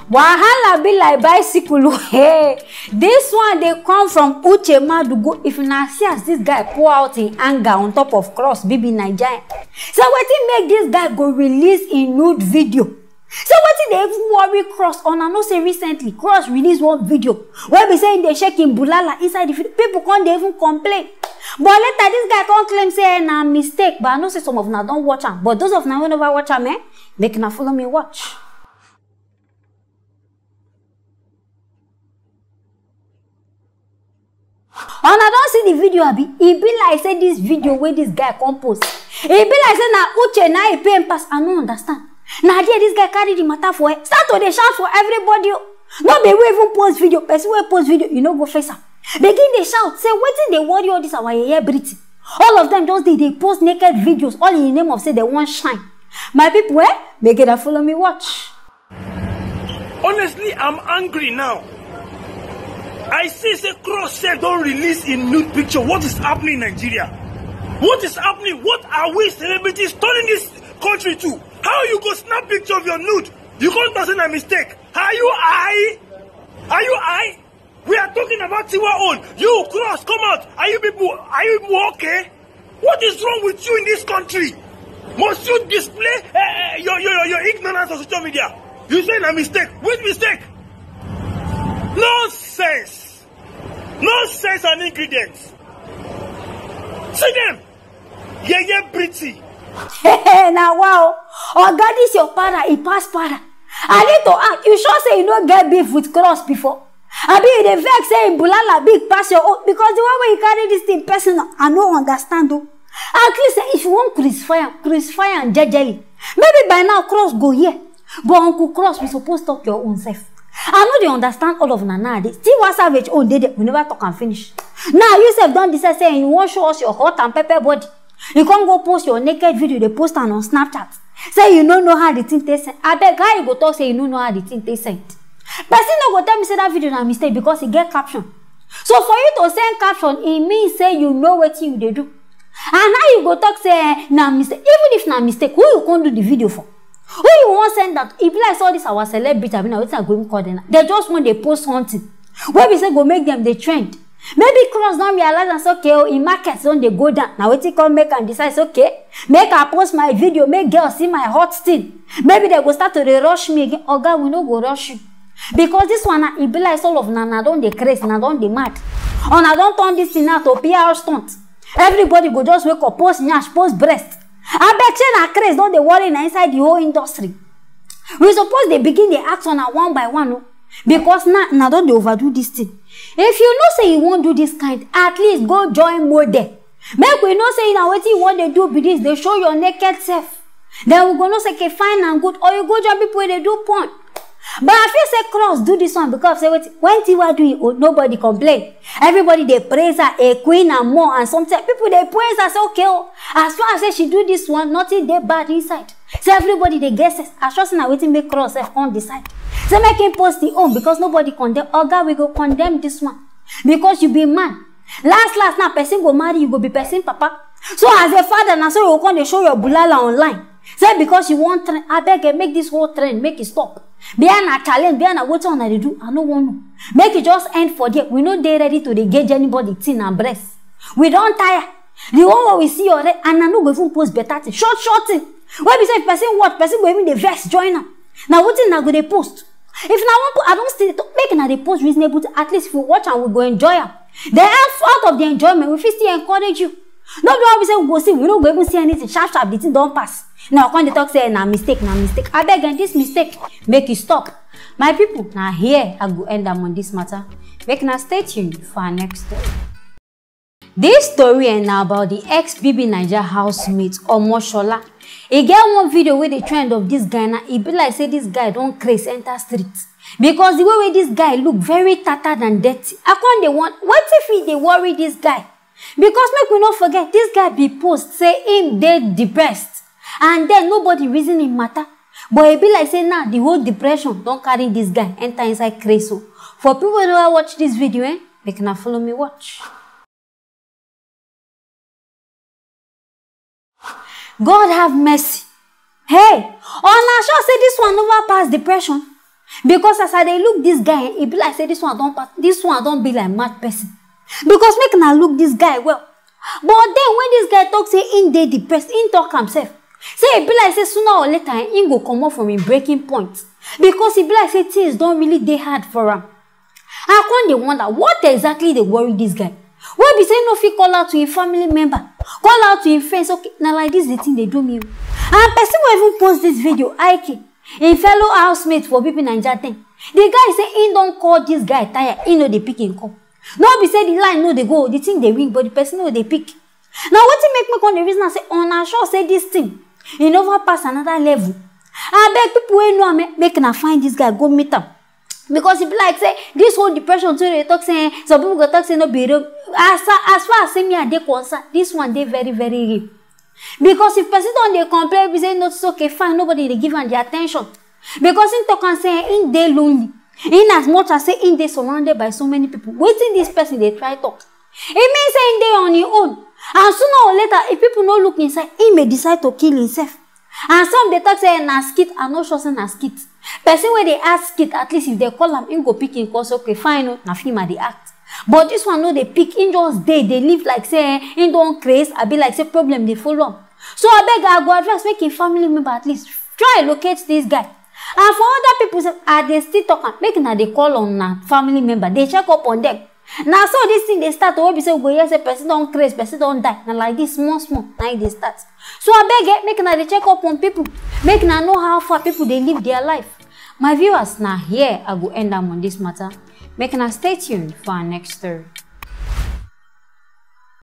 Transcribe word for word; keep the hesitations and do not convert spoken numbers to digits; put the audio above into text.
Wahala be like bicycle o. Hey, this one dey come from Uche Madugo. If una see as this guy pour out him anger on top of Cross B B Naija, say wetin make this guy go release him nude video? Say wetin dey even worry Cross? Una know say recently Cross release one video wey be say him dey shake him bulala inside the video. People come dey even complain. But later this guy come claim say, eh, na mistake. But I know say some of una don watch am. But those of una wey never watch am, eh, make una follow me watch. Una don see the video, abi? E be like say this video wey this guy come post, e be like say na Uche na e pain pass. I no understand. Na there this guy carry the matter for head, start to dey shout for everybody o. No be who even post video, person wey post video, you no go face am. Begin dey shout say wetin dey worry all this our yeye Britty. All of them just dey dey post naked videos, all in the name of say they wan shine. My people, eh, make una follow me watch. Honestly, I'm angry now. I see say Cross sef don release im nude picture. What is happening in Nigeria? What is happening? What are we celebrities turning this country to? How you go snap picture of your nude? You can't say na mistake. Are you high? Are you high? We are talking about Tiwa own. You Cross, come out. Are you people, are you people okay? What is wrong with you in this country? Must you display uh, your, your, your ignorance on social media? You say na mistake. Which mistake? Nonsense. Nonsense and ingredients. See them. Yeye Britty. Hey, na wow. Oga, this your para, e pass para. I need to ask, you sure say you no get beef with Cross before? Abi you dey vex say im bulala big pass your own? Because the way wey you carry this thing personal, I no understand o. At least, eh, if you wan crucify am, crucify am jejely. Maybe by now Cross go hear. But Uncle Cross, we suppose talk your own self. I no dey understand all of una nowadays. Tiwa Savage own dey there, we never talk am finish. Now you sef don decide say you wan show us your hot and pepper body. You come go post your naked video, dey post am on Snapchat. Say you no know how the thing take send. Abeg, how you go talk say you no know how the thing take send? Person no go tell me say that video na mistake because e get caption. So for you to send caption, e mean say you know wetin you dey do. And how you go talk say, eh, na mistake? Even if na mistake, who you come do the video for? Who you wan send that? E be like say all this our celebrity, abi na wetin I go even call them now. They just wan dey post something wey be say go make them dey trend. Maybe Cross don realize am say, okay o, im market don dey go down. Na wetin come make am decide say, okay, make I post my video, make girls see my hot thing. Maybe they go start to dey rush me again. Oga, we no go rush you. Because this one, na, e be like say all of una, una don dey craze, una don dey mad. Una don turn this thing now to P R stunt. Everybody go just wake up, post nyash, post breast. Abeg, shey na craze don dey worry una inside the whole industry? We suppose dey begin dey act on am one by one o. Because now, una don dey overdo this thing. If you know say you wan do this kind, at least go join model. Make we know say na wetin you wan dey do be this, dey show your naked self. Then we go know say, okay, fine and good. Or you go join people wey dey do porn. But I feel say Cross do this one because say wetin, when Tiwa do it, oh, nobody complain. Everybody dey praise her, a queen and more and something. People dey praise her, say, okay o, as far as say she do this one, nothing dey bad inside. So everybody dey get sense. I sure say na wetin make Cross sef come decide. Say make him post him own because nobody condemn. Oga, we go condemn this one. Because you be man. Last last now, person go marry, you go be person papa. So as a father, na so you go come dey show your bulala online. Say because you wan trend, abeg, eh, make this whole trend, make e stop. Be na challenge, be na wetin una dey do, I no wan know. Make e just end for there. We no dey ready to dey gauge anybody thing and breast. We don tire. The one wey we see already, and I no go even post better thing. Short short thing. Wey be say if person watch, person go even dey vex join am. Na wetin una go dey post? If una wan put, I don still talk, make una dey post reasonable thing. At least if we watch am, we go enjoy am. Then out of the enjoyment, we fit still encourage you. No be all we say we go see, we no go even see anything. Sharp sharp, the thing don pass. Now come dey talk say na mistake, na mistake. Abeg, and this mistake, make e stop. My people, na here I go end am on this matter. Make una stay tuned for our next story. This story, eh, na about the ex B B Naija housemate, Omoshola. E get one video wey dey trend of this guy. Now e be like say this guy don craze enter street because the way wey this guy look, very tattered and dirty. I come dey wonder wetin fit dey worry this guy, because make we no forget, this guy be post say him dey depressed, and then nobody reason him matter. But e be like say now the whole depression don carry this guy enter inside craze o. For people wey never watch this video, eh, make una follow me watch. God have mercy. Hey, una sure say this one never pass depression? Because as I dey look this guy, e be like say this one don pass, this one don be like mad person. Because make una look this guy well. But then when this guy talk say him dey depressed, him talk am sef. Say e be like say sooner or later, eh, him go comot from him breaking point. Because e be like say things don really dey hard for am. I come dey wonder what exactly dey worry this guy. Wey be say no fit call out to him family member, call out to him friends, okay, na like this the thing dey do me o. And person wey even post this video, Ike, him fellow housemate for B B Naija ten, the guy say him don call this guy tire, him no dey pick him call. No be say the line no dey go, the thing dey ring, but the person no dey pick. Na wetin make me come dey reason am say una sure say this thing e never pass another level. Abeg, people wey know am, eh, make una find this guy, go meet am. Because e be like say this whole depression too dey talk say, eh, some people go talk say no be real. As far, as far as say me I dey concerned, this one dey very, very real. Because if person don dey complain, be say no, it's okay, fine, nobody dey give am the attention. Because him talk am say him dey lonely. In as much as say him dey surrounded by so many people, wetin this person dey try talk? E mean say him dey on him own. And sooner or later, if people no look inside, him may decide to kill himself. And some dey talk say na skit, I no sure say na skit. Person wey dey act skit, at least if they call am, him go pick him call say, okay, fine o, na film I dey act. But this one no dey pick, him just dey, dey live like say, eh, him don craze, abi like say problem dey follow am. So abeg, I go advise make him family member at least try locate this guy. And for other people sef, I dey still talk am, make una dey call on una family member, dey check up on them. Na so this thing dey start o, wey be say we go hear say person don craze, person don die. Na like this, small small, na e dey start. So abeg, eh, make una dey check up on people, make una know how far people dey live their life. My viewers, na here I go end am on this matter. Make una stay tuned for our next story.